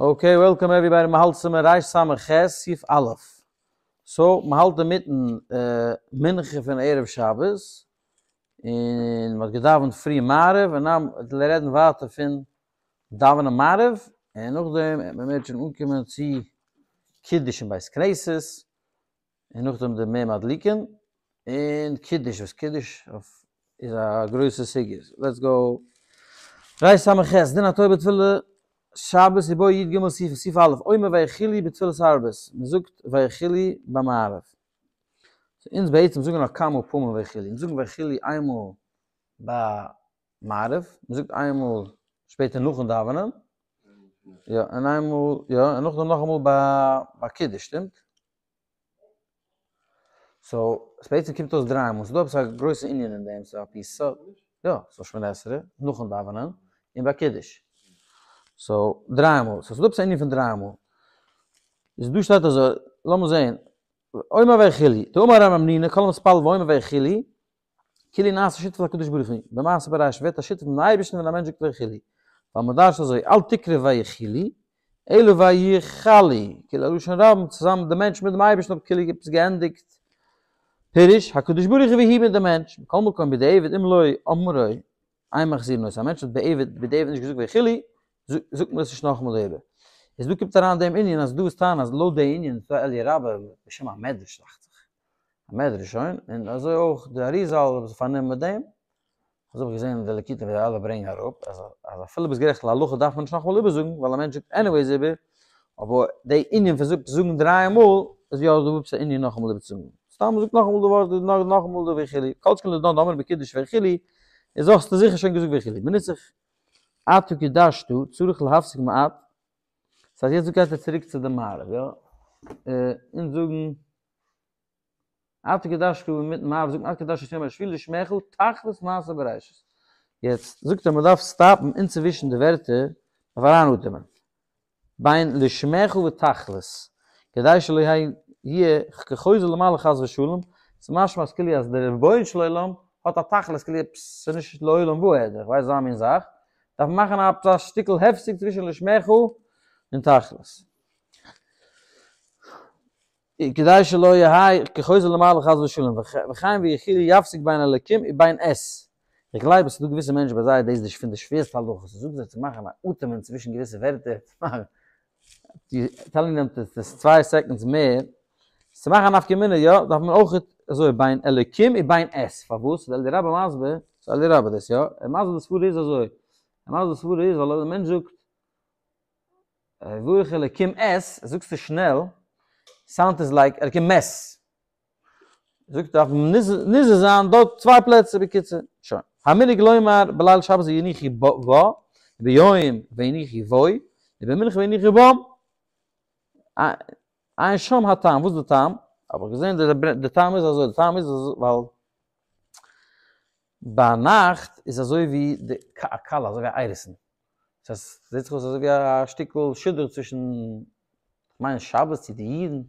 Okay, welcome everybody, מ'האלט סימן רס"ח, סעיף א'. So, מ'האלט אינמיטן מנחה פון ערב שבת, און מ'האט געדאווענט פרי מעריב, און now מ'וועט רעדן ווייטער פון דאווענען מעריב, און נאכדעם וועט מען מערטשעם אנקומען צו קידוש אין בית כנסת, און נאכדעם די נר מדליקין, און קידוש, וואס קידוש אויף איז א גרויסע סוגיא. Let's go. רס"ח, דין התורה בתפילה שבת ובו י"ג סעיפים, סעיף א', אומר ויכולו בתפילת ערבית, מען זאגט ויכולו ביי מעריב. אונז בעצם זאגן נאך כמה פעמים ויכולו, אונז זאגן ויכולו איינמאל ביי מעריב, מען זאגט איינמאל שפעטער נאכן דאווענען, יא, און איינמאל, יא, און נאכדעם נאכאמאל ביי קידוש, שטימט? So, עס בעצם קומט אויס דריי מאל, ס'איז דא עפעס א גרויסע ענין אין דעם, ס'איז על פי סוד, יא, ס'איז שמונה עשרה, נאכן דאווענען, און ביי קידוש. So, דריי מאל, so ס'איז דא עפעס א ענין פון דריי מאל. איז דא שטייט אזוי, לאמיר זען, אומר ויכולו, דאמר רב המנונא, כל המתפלל ואומר ויכולו, כאילו נעשה שותף לקדוש ברוך הוא, במעשה בראשית ווערט א שותף מיטן אייבערשטן ווען א מענטש זאגט ויכולו, ווייל מען דרש'ט אזוי, אל תקרא ויכולו, אלא ויכלו, כאילו א לשון רבים, צוזאמען די מענטש מיט דעם אייבערשטן האט כאילו עפעס געענדיגט, פירוש, הקדוש ברוך הוא והוא מיט דעם מענטש, מכל מקום בדיעבד אם לא אמרו אין מחזירין אותו, א מענטש האט בעבד בדיעבד נישט געזאגט ויכולו, זאגט מען עס נישט נאכאמאל איבער. איז דא קומט אריין דעם ענין אז דא איז טענה אז לויט די ענין איז דא אליה רבה בשם המדרש דאכט זיך. א מדרש שוין, און אזוי אויך די אריזל האט זיך פארנומען מיט דעם, אזוי האב איך געזען אין די ליקוטים ווי אלע ברענגען אראפ, אז אז אפילו ביסט גערעכט להלכה דארף מען נישט נאכאמאל איבערזאגן, ווייל א מענטש זאגט anyways איבער, אבער די ענין פון זאגן דריי מאל איז יא דא עפעס א ענין נאכאמאל איבערצוזאגן, סתם מ'זאגט נאכאמאל די ווארט נאכאמאל די וכו', כל שכן לדן דאמר בקידוש וכו', איז האסטו זיכער שוין געזאגט וכו', בנוסח אתה קדשת צריך להפסיק מעט, ס'הייסט יעצט גייט ער צוריק צו די מעריב, יא? אונז זאגן אתה קדשת אינמיטן מעריב זאגט מען אתה קדשת את יום השביעי לשמך תכלית מעשה בראשית. יעצט זאגט ער מ'דארף stop ן אינצווישן די ווערטער, מ'דארף אריינאטעמען. בין לשמך ותכלית, כדי שלא יהיה כחוזר למעלה חס ושלום, ס'איז משמע אז כאילו אז דער רבונו של עולם האט א תכלית כאילו עפעס ס'איז נישט לעולם ועד, איך ווייס אזא מין זאך, דארף מען מאכן א שטיקל הפסק צווישן לשמך און תכלית. כדי שלא יהא כחוזר למעלה חס ושלום, וכן ויכולו יפסיק בין אלקים ובין את. איך גלייב אז ס'דא געוויסע מענטשן ביי זיי איז דאס די פון די שווערסטע הלכות, זאג זיי צו מאכן א אטעמען צווישן געוויסע ווערטער, telling them עס צוויי seconds מער, צו מאכן א נפקא מינה יא, דארף מען אויך אזוי בין אלקים ובין את, פארוואס? ווייל די רבי מסביר, ס'איז אליה רבה דאס יא, ער מסביר די סברא איז אזוי, ער מסביר די סברא איז ווייל אויב די מענטש זאגט ויברך אלקים את, זאגסטו שנעל, sound איז like אלקים מת. זאגט דארף מען נזהר זיין דארט צוויי פלעצער בקיצור. שוין. המנהג לומר בליל שבת ויניחו בה, וביום ויניחו בו, ובמנחה ויניחו בם. עיין שם הטעם, וואס איז די טעם? האב איך געזען די טעם איז אזוי, די טעם איז ווייל ביינאכט איז אזוי ווי די א כלה, אזוי ווי א אירוסין. ס'הייסט, ס'זעט זיך אויס אזוי ווי א שטיקל שידוך צווישן, כ'מיין שבת צו די אידן,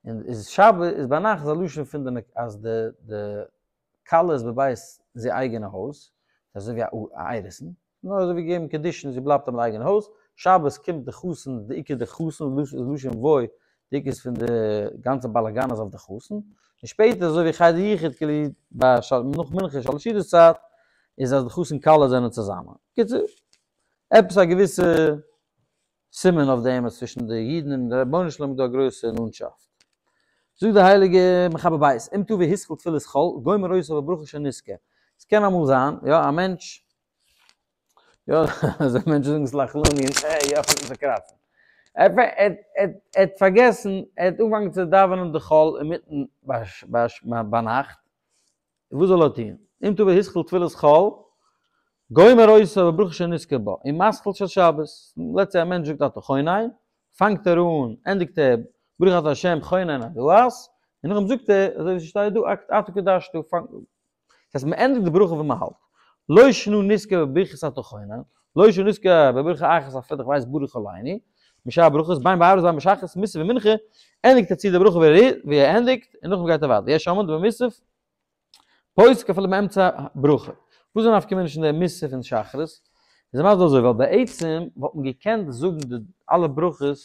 און איז שבת איז ביינאכט איז א לשון פון די אז די די כלה איז בבית זי אייגענע הויז, ס'איז אזוי ווי א אירוסין, נאר אזוי ווי געגעבן קידושין זי בלייבט אין אייגענע הויז, שבת קומט די חתן די עיקר די חתן איז לשון וואוי, די עיקר איז פון די גאנצע באלאגאן איז אויף די חתן, און שפעטער אזוי ווי חדר יחוד כאילו ביי נאך מנחה שלש סעודות צייט איז אז די חתן כלה זענען צוזאמען. קיצור, עפעס א געוויסע סימן אויף דעם אז צווישן די אידן און די רבונו של עולם איז דא א גרויסע נאנטשאפט. זאגט די הייליגע מחבר בית, אם טעה והתחיל תפילת חול, גומר אותה בברכה שנזכר. עס קען אמאל זיין, יא, א מענטש, יא, אזוי מענטשן זאגן סלח לנו, און אה, יא, פאנגט אן צו קראצן. ער האט פארגעסן, ער האט אנגעפאנגען צו דאווענען די חול אינמיטן ביינאכט, וואס זאל ער טון? אם טעה והתחיל תפילת חול, גומר אותה בברכה שנזכר בה, ומתחיל של שבת, let's say א מענטש זאגט אתה חונן, פאנגט ער אן, ענדיגט ער, ברוך אתה השם חונן הדעת, און נאכדעם זאגט ער, אזוי ווי ס'שטייט דא, אתה קדשת, פאנגט, דאס הייסט מ'ענדיגט די ברכה וואו מ'האלט. לא שנא נזכר בברכת אתה חונן, לא שנא נזכר בברכה אחת אפילו איך ווייס ברך עלינו, משאר ברכות, בין בערבית בין בשחרית, מוסף ומנחה, ענדיגט ער צו די ברכה ווי ער ענדיגט, און נאכדעם גייט ער ווייטער. יש אומרים דבמוסף, פוסק אפילו באמצע ברכה. וואס איז די נפקא מינה צווישן די מוסף און שחרית? איז ער מסביר אזוי, ווייל בעצם וואלט מען געקענט זאגן די אלע ברכות,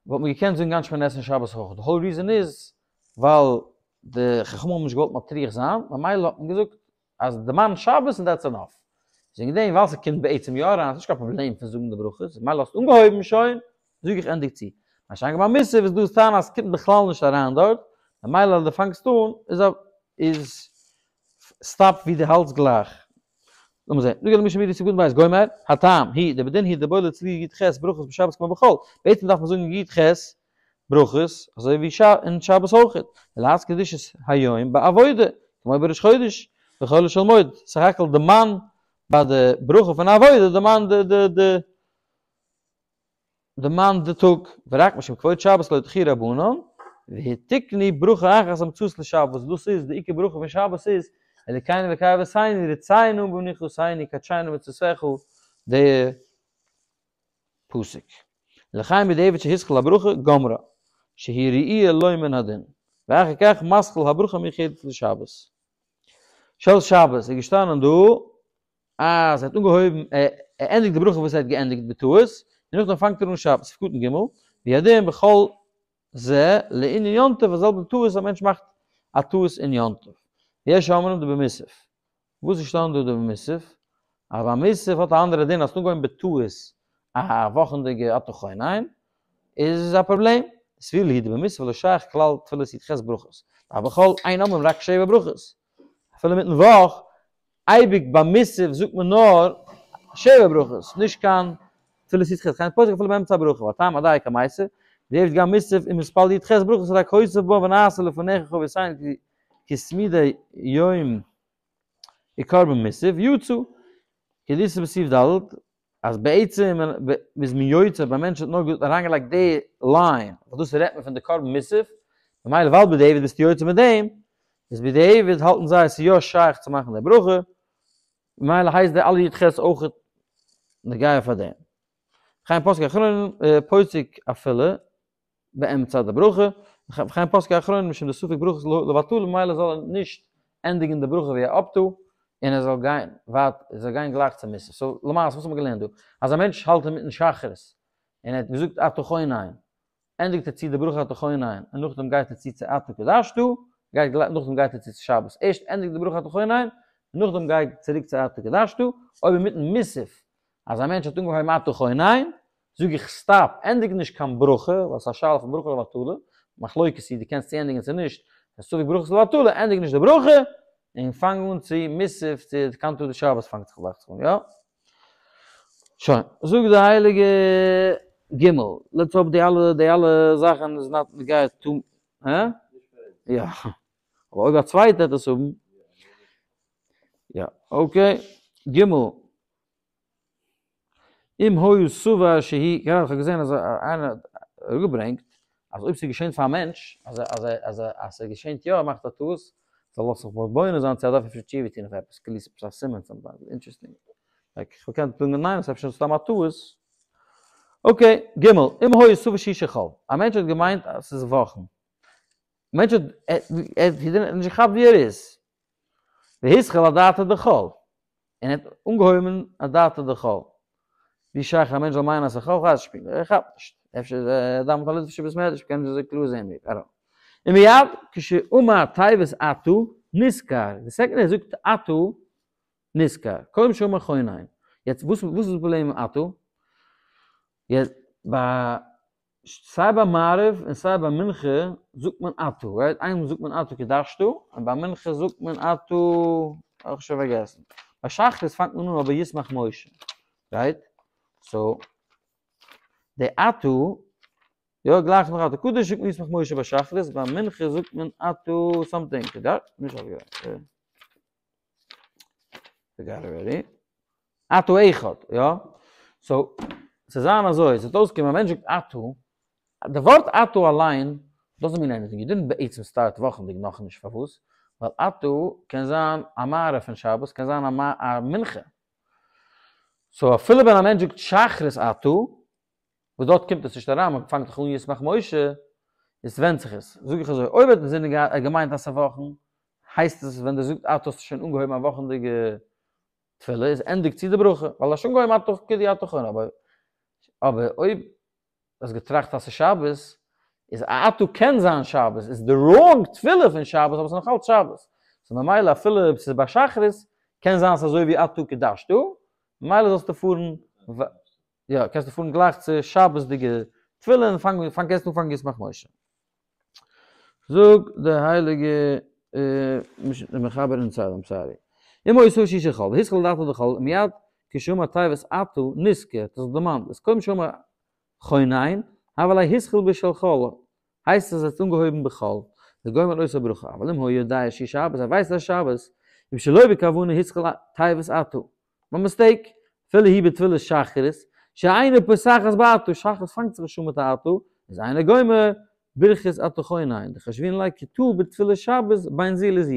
וואלט מען געקענט זאגן גאנץ שמונה עשרה שבת אויך, די whole reason איז ווייל די חכמים האבן נישט געוואלט מטריח זיין, ממילא האט מען געזאגט אז דערמאן שבת און that's enough. וועגן דעם ווייל ס'קומט בעצם יא אריין, ס'נישט קיין פראבלעם פון זאגן די ברכות, ממילא האסט אנגעהויבן שוין, זאג איך ענדיג צו. מה שאין כן ביי מוסף איז דא טענה אז ס'קומט בכלל נישט אריין דארט, ממילא אז דו פאנגסט אן איז א איז stop ווי דו האלטסט גלייך. לאמיר זען, זאג למשל מיר סעקונד בית גומר, הטעם היא דבדין היא דבעי לצלויי י"ח ברכות בשבת כמו בחול, בעצם דארף מען זאגן י"ח ברכות אזוי ווי אין שבת אויכעט, ולהזכיר קדושת היום בעבודה, כמו בראש חודש, בחולו של מועד, סך הכל דערמאן ביי די ברכה פון עבודה דערמאן די די די דערמאן די טאג, ורק משום כבוד שבת לא דחו רבנן, והתקנו ברכה אחת המצאית לשבת, וואס דאס איז די עיקר ברכה פון שבת איז, אלוקינו ואלוקי אבותינו רצה נא במנוחתנו קדשנו במצותיך, די פסוק. ולכן בדיעבד שהתחיל הברכה גמרה, שהיא ראויה לו מן הדין, ואחר כך מתחיל הברכה המיוחדת לשבת. של שבת איז געשטאנען דא אז ער האט אנגעהויבן, ער ענדיגט די ברכה וואס ער האט געענדיגט בטעות, און נאכדעם פאנגט ער אן שבת, סעיף קטן ג', והוא הדין בכל זה לענין יום טוב, די זעלבע טעות א מענטש מאכט א טעות אין יום טוב. יש אומרים דבמוסף. וואס איז געשטאנען דא דבמוסף? אז ביי מוסף האט א אנדערע דין, האסט אנגעהויבן בטעות א וואכענדיגע אתה חונן, איז א פראבלעם. סבירא להו דבמוסף לא שייך כלל תפילת י"ח ברכות. אבל בחול אין אומרים רק שבע ברכות. אפילו מיטן וואך, אייביג ביי מוסף זאגט מען נאר שבע ברכות, נישט קיין תפילת י"ח, וכן פוסק אפילו באמצע הברכה, והטעם אודאי קמייתא, בדיעבד גם מוסף אם מתפלל י"ח ברכות רק הוסיף בה ונעשה לפניך כאבותינו כתמידי יום וקרבן מוסף יצא, כדאיתא בסעיף ד', אז בעצם איז מען יוצא אויב א מענטש האט נאר אריינגעלייגט די line, וואס דאס רעדט מען פון די קרבן מוסף, ממילא ווייל בדיעבד ביסטו יוצא מיט דעם, איז בדיעבד האלטן זיי עס איז יא שייך צו מאכן די ברכה, ממילא הייסט די אלע י"ח אויך נוגע פאר דעם. וכן פוסקי אחרונים פוסק אפילו באמצע די ברכה, וכן פוסקי אחרונים משום דספק ברכות לבטלה ממילא זאל ער נישט ענדיגן די ברכה ווי א אפטו, און ער זאל גיין ווייט, ער זאל גיין גלייך צום מוסף. so למעשה וואס האט מען געלערנט דא? אז א מענטש האלט אינמיטן שחרית, און ער האט געזאגט אתה חונן, ענדיגט ער צו די ברכה אתה חונן, און נאכדעם גייט ער צו צו אתה קדשת, גייט גלייך נאכדעם גייט ער צו צו שבת, ערשט ענדיגט די ברכה אתה חונן, נאכדעם גייט צוריק צו אתה קדשת, אויב אינמיטן מוסף אז א מענטש האט אנגעהויבן אתה חונן, זאג איך stop, ענדיג נישט קיין ברכה, ווייל ס'איז א שאלה פון ברכה לבטלה, מחלוקת צו דו קענסט צוענדיגן צו נישט, עס ספק ברכות לבטלה, ענדיג נישט די ברכה, און פאנג אן צו מוסף צו קאנטו די שבת פאנגט זיך דאכט זיך אן, יא? שוין, זאגט די הייליגע ג', let's hope די אלע די אלע זאכן איז not נוגע to, הא? יא, אבער אויב א צווייטער וועט עס האבן, יא, okay, ג'. אם היה סבור שהיא, גראדע איך האב געזען אז איינער האט אראפגעברענגט אז אויב ס'איז געשען פאר א מענטש אז אז אז אז ס'געשענט יא ער מאכט א טעות זאל ער זיך מתבונן זיין צו ער דארף אפשר תשובה טון אויף עפעס כאילו ס'איז עפעס א סימן sometimes, interesting. like איך וואלט געקענט זאגן ניין ס'איז אפשר סתם א טעות. okay, ג' אם היה סבור שהיא של חול, א מענטש האט געמיינט אז ס'איז וואכן. מענטש האט ער האט נישט געכאפט ווי ער איז. והתחיל אדעתא דחול. און ער האט אנגעהויבן אדעתא דחול. ווי שייך א מענטש זאל מיינען אז ס'איז חול? כ'ווייס נישט פונקטליך, ער כאפט נישט. אפשר איז ער דאווענט א ליטווישע בית מדרש, מ'קען נישט אזוי קלאר זעהן ווי ער. ומיד כשאמר תיבת אתה נזכר, די second ער זאגט אתה נזכר, קודם שאמר חונן. יעצט וואס איז די פראבלעם מיט אתה? יעצט ביי סיי ביי מעריב און סיי ביי מנחה זאגט מען אתה, right? איינמאל זאגט מען אתה קדשת, און ביי מנחה זאגט מען אתה, האב איך שוין פארגעסן. ביי שחרית פאנגט מען אן אבער ישמח משה, right? so, די אתה, יא גלייך נאך אתה קדוש זאגט מען ישמח משה ביי שחרית, ביי מנחה זאגט מען אתה something, נישט אויפגעהערט. Forgot already. אתה אחד, יא? so, ס'זאל זיין אזוי, ס'וועט אויסקומען, א מענטש זאגט אתה, די ווארט אתה אליין doesn't mean anything, you didn't בעצם start וואכנדיג נאכנישט, פארוואס? ווייל אתה קען זיין א מעריב פון שבת, קען זיין א מנחה. so אפילו ווען א מענטש זאגט שחרית אתה, וואס דארט קומט עס נישט אריין, מען פאנגט דאך אן ישמח משה, עס ווענדט זיך עס, זאג איך אזוי, אויב האט אינזינען געהאט, ער האט געמיינט אז ס'איז וואכן, הייסט עס ווען דו זאגט אתה האסטו שוין אנגעהויבן א וואכנדיגע. תפילה איז ענדיג צו די ברכה, ווייל האסט שוין אנגעהויבן אתה קדי אתה חונן, אבער אבער אויב האסט געטראכט אז ס'איז שבת, איז א אתה קען זיין שבת, איז די wrong תפילה פון שבת אבער ס'איז נאך אלץ שבת, so ממילא אפילו אויב ס'איז ביי שחרית, קען זיין ס'איז אזוי ווי אתה קדשת, ממילא זאלסטו פארן, יא, קענסטו פארן גלייך צו שבת'דיגע תפילה און פאנג פאנג קענסט אנפאנגען ישמח משה. זאג די הייליגע מחבר אין צייט, I'm sorry. אם היתה שיש חול, והתחיל לדעתו דחול, מיד כשאמר תיבת אתה נזכר, האט ער זיך דערמאנט, איז קודם שאמר חונן, הוה ליה התחיל בשל חול, הייסט עס אז ער האט אנגעהויבן בחול, וגומר אותו ברכה, אבל אם היה יודע שהיא שבת, ער ווייסט אז שבת, אם שלא בכוונה התחיל תיבת אתה, by mistake, אפילו היא בתפילת שחרית, שאינה פותחת באתה, שחרית פאנגט זיך נישט אן מיט א אתה, איז אינו גומר ברכת אתה חונן, דחשבינן ליה כטעה בתפילת שבת בין זו לזו,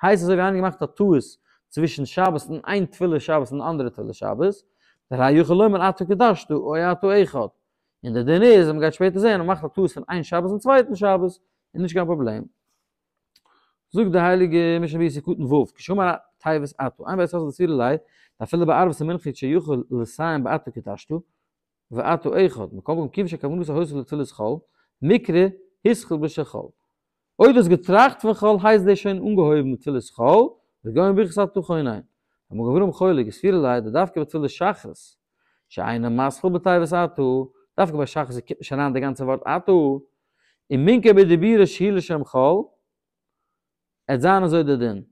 הייסט אזוי ווי איינער געמאכט א טעות צווישן שבת און איין תפילת שבת און אנדערע תפילת שבת, דהרי יכול לומר אתה קדשת או אתה אחד, און די דין איז, מען גייט שפעטער זען, מען מאכט א טעות פון איין שבת צום צווייטן שבת, איז נישט קיין פראבלעם. זאגט די הייליגע משנה ברורה סעיף קטן ו', כשאמר תיבת אתה, אין בית יוסף דסבירא ליה, דאפילו בערבית ומנחה שיכול לסיים באתה קדשת, ואתה אחד, מכל מקום כיוון שכוונתו היתה לתפילת חול, מיקרי התחיל בשל חול. אויב דו האסט געטראכט פון חול הייסט דאס שוין אנגעהויבן מיט תפילת חול, וגומר ברכת אתה חונן. המגן אברהם חולק וסבירא ליה דדווקא בתפילת שחרית, שאינו מתחיל בתיבת אתה, דווקא ביי שחרית קומט נישט אריין די גאנצע ווארט אתה, און מינקא בדיבורא שהיא לשם חול, עט זיין אזוי די דין,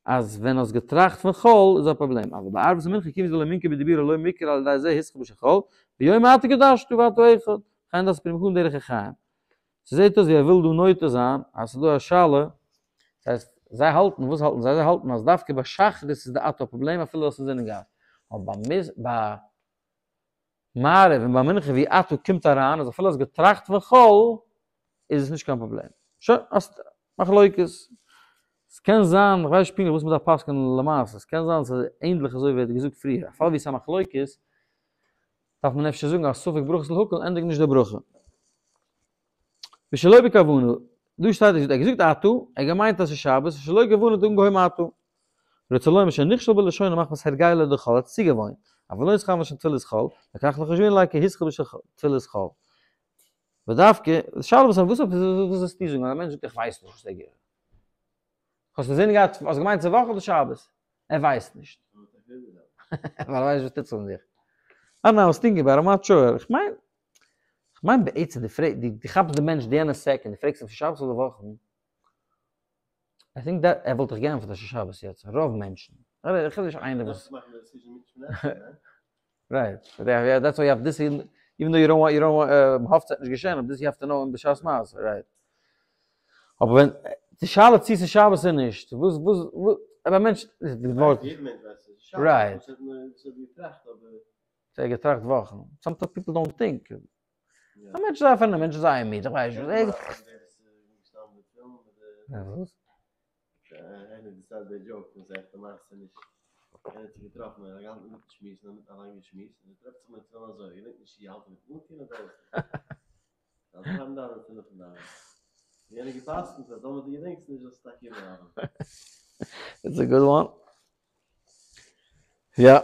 אז ווען האסט געטראכט פון חול איז א פראבלעם, אבל בערבית ומנחה כיוון דלא מינקא בדיבורא לא מיקרי על ידי זה התחיל בשל חול, ויאמר אתה קדשת ואתה אחד, וכן דעת פרי מגדים דרך החיים. ס'זעט אויס ווי ער וויל דא נוטה זיין אז ס'איז דא א שאלה, דאס הייסט זיי האלטן, וואס האלטן זיי? זיי האלטן אז דווקא ביי שחרית איז די אתה א פראבלעם אפילו דו האסט אינזינען געהאט, אבער ביי ביי מעריב און ביי מנחה ווי אתה קומט אריין אז אפילו האסט געטראכט פון חול איז עס נישט קיין פראבלעם. שוין, האסט מחלוקת. ס'קען זיין, איך ווייס נישט פונקטליך וואס מ'דארף פסק'ענען למעשה, ס'קען זיין ס'איז ענדליך אזוי ווי ער האט געזאגט פריער, א פאל ווי ס'איז א מחלוקת דארף מען אפשר זאגן אז ספק ברכות להקל ענדיג נישט די ברכה. ושלא בכוונה, דא שטייט ער האט געזאגט אתה, ער האט געמיינט אז ס'איז שבת, ושלא בכוונה האט אנגעהויבן אתה. רוצה לומר שנכשל בלשונו מחמת הרגלו דחול, ער האט צוגעוואוינט, אבל לא נתכוון לשם תפילת חול, לכך לא חשבינן ליה כהתחיל בשל תפילת חול. ודווקא, די שאלה וואס וואס וואס זאלסטו זאגן, אז א מענטש זאגט איך ווייס נישט וואס ער געהערט. האסט אינזין געהאט, האסט געמיינט ס'איז וואך אדער שבת? ער ווייסט נישט. ווייל ער ווייסט נישט וואס טוט זיך מיט דיך. I don't know, I was thinking about it, I'm not sure. איך מיין, איך מיין בעצם די פרעג, די כאפסט די מענטש די יענע second, די פרעגסט אים ס'איז שבת אדער וואכן, I think that ער וואלט דיך געענטפערט אז ס'איז שבת יעצט, רוב מענטשן. איך רעד נישט איינער וואס. Right, that's why you have this, even though you don't want, you don't want, מ'האפט ס'וועט נישט געשען, אבער this you have to know אין בשעת מעשה, right. אבער ווען, די שאלה צו ס'איז שבת אדער נישט, וואס, וואס, וואס, אויב א מענטש, די ווארט. יעדער מענטש ווייסט ס'איז שבת, right. וואס האט מען, וואס האט געטראכט אבער. ס'האט געטראכט וואכן, sometimes people don't think. א מענטש איז א פארנומען מענטש איז זייער מיד, איך ווייס נישט וואס. It's a good one. יא.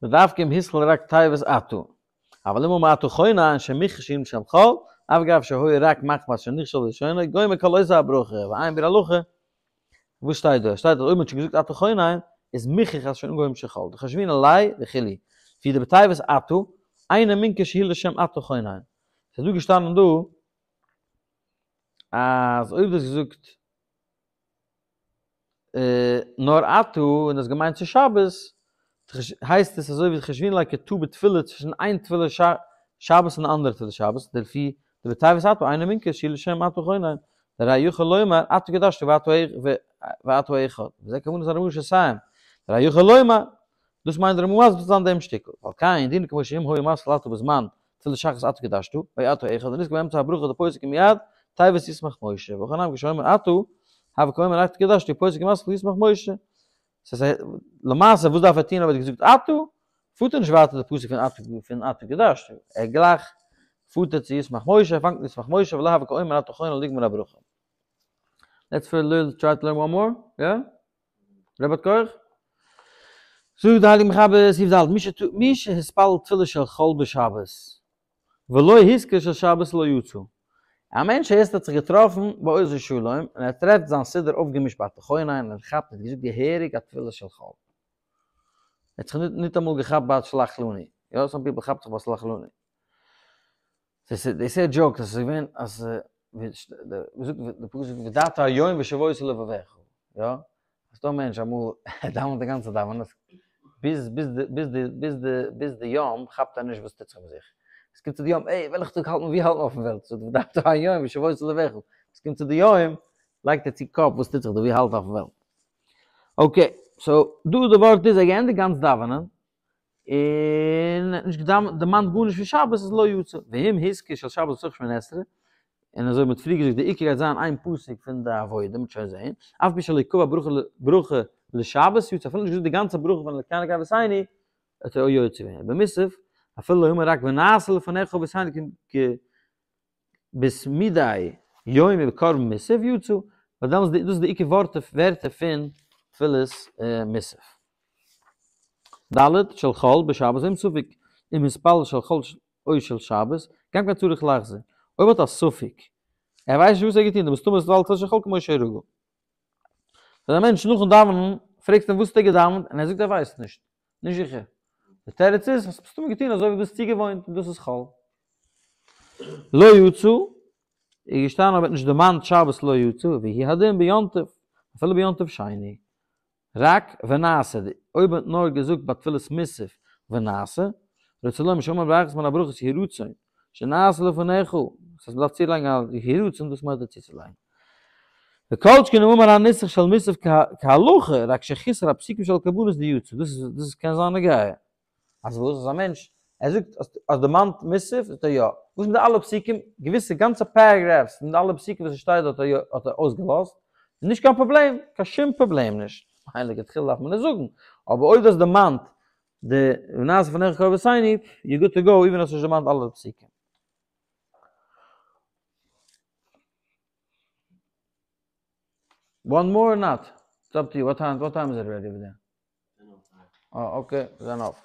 ודווקא אם התחיל רק תיבת אתה. אבל אם אמר אתה חונן שמוכח שהוא לשם חול, אף גב שהיה רק מחמת שנכשל בלשונו, גומר כל אותה הברכה, ועיין ביאור הלכה. וואס שטייט דא? שטייט אז אויב מען האט שוין געזאגט אתה חונן, איז מוכרח אז שוין אנגעהויבן של חול. דחשבינן ליה וכו'. לפי דבתיבת אתה, אינו מינכר שהיא לשם אתה חונן. ס'איז דא געשטאנען דא אז אויב דו האסט געזאגט נאר אתה און האסט געמיינט צו שבת, הייסט עס אזוי ווי חשבינן ליה כטעה בתפילה צווישן איין תפילה שבת און די אנדערע תפילה שבת, דלפי דבתיבת אתה אינו מינכר שהיא לשם אתה חונן, דהרי יכול לומר אתה קדשת ואתה אחד, וזה כוונת הרמ"א שסיים, דהרי יכול לומר, דאס מיינט דער רמ"א מסביר צו זיין דעם שטיקל, ועל כן דינו כמו שאם היה מתחיל אתה בזמן תפילת שחרית אתה קדשת, ואתה אחד, ונזכר באמצע הברכה דפוסק מיד, תיבת ישמח משה, והכי נמי כשאומר אתה, הוה קאמר אתה קדשת, פוסק ומתחיל ישמח משה. ס'הייסט למעשה וואס דארף ער טון אויב ער האט געזאגט אתה, פארט ער נישט ווייטער די פסוק פון אתה פון אתה קדשת, ער גלייך פארט ער צו ישמח משה, ער פאנגט אן ישמח משה, ולא הוה קאמר אתה חונן לגמור הברכה. Let's for a little try to learn one more, יא? רבי האט כח? זאגט די הייליגע מחבר סעיף ד' מי שהתפלל תפילה של חול בשבת ולא הזכיר של שבת לא יצא. א מענטש הערסט האט זיך געטראפן ביי עוזר שלום און ער טרעפט זיין סידור אויפגעמישט ביי תחונין און ער כאפט ער האט געזאגט געהעריג א תפילה של חול. ער האט זיך ניטאמאל געכאפט ביי שלח לנו. יא some people כאפט זיך ביי סלח לנו. They say a joke אז ס'איז געווען אז מ'זאגט די פסוק זאגט וידעת היום והשבות אל לבבך יא ס'איז דא א מענטש אמאל ער דאווענט די גאנצע דאווענען ביז ביז די ביז די ביז די ביז די יום כאפט ער נישט וואס טוט זיך מיט זיך עס קומט צו די יום עי וועלכע טאג האלט מען ווי האלט מען אויפן וועלט זאגט וידעת היום והשבות אל לבבך עס קומט צו די יום לייגט ער צו קאפ וואס טוט זיך דא ווי האלט אויפן וועלט okay so דא די ווארט איז ער געענדיגט גאנץ דאווענען און האט נישט דערמאנט גארנישט פון שבת איז לא יצא, ואם הזכיר של שבת בתוך שמונה עשרה, און אזוי מ'האט פריער געזאגט די עיקר גייט זיין איין פסוק פון די עבודה, מ'וועט שוין זעהן, אף פי שלא קבע ברכה ברכה לשבת יצא, אפילו נישט געזאגט די גאנצע ברכה פון אלקינו אלקי אבותינו, האט ער יוצא געווען, במוסף, אפילו לא אמר רק ונעשה לפניך אבותינו כ בסמידי יום ובקרבן מוסף יצא, ווייל דעמאלטס דאס איז די עיקר ווערטער פון תפילת מוסף. ד. של חול בשבת ואם ספק אם התפלל של חול או של שבת, גם כן צריך לחזור. אויב האט א ספק, ער ווייסט נישט וואס ער האט געטון, דמסתמא התפלל תפילת של חול כמו שהורגל. ווען א מענטש נאכן דאווענען פרעגסט אים וואס האט ער געדאווענט און ער זאגט ער ווייסט נישט, נישט זיכער. די תירוץ איז, האסט מסתמא געטון אזוי ווי ביסט צוגעוואוינט און דאס איז חול. לא יצא, איז געשטאנען אבער האט נישט דערמאנט שבת לא יצא, והוא הדין ביום טוב, אפילו ביום טוב שני. רק ונעשה, אויב האט נאר געזאגט ביי תפילת מוסף ונעשה, רוצה לומר שאמר באחת מן הברכות יהי רצון שנעשה לפניך, דאס הייסט מ'דארף צולייגן א יהי רצון, דאס מיינט ער צוצולייגן. וכל שכן אם אמר הנוסח של מוסף כהלכה, רק שחיסר הפסוקים של קרבנות דיצא, דאס איז דאס קען זיין נוגע. אז וואס? אז א מענטש, ער זאגט אז האסט דערמאנט מוסף, זאגט ער יא. וואס מיט די אלע פסוקים? געוויסע גאנצע paragraphs מיט אלע פסוקים וואס עס שטייט דארט האט ער אויסגעלאזט, איז נישט קיין פראבלעם, קיין שום פראבלעם נישט. מיין לכתחילה דארף מען עס זאגן, אבער אויב דו האסט דערמאנט די ונעשה לפניך כאבותינו, you good to go, even האסט נישט דערמאנט אלע פסוקים. One more or not? It's up to you. What time, what time is it already over there? Oh, okay, then off.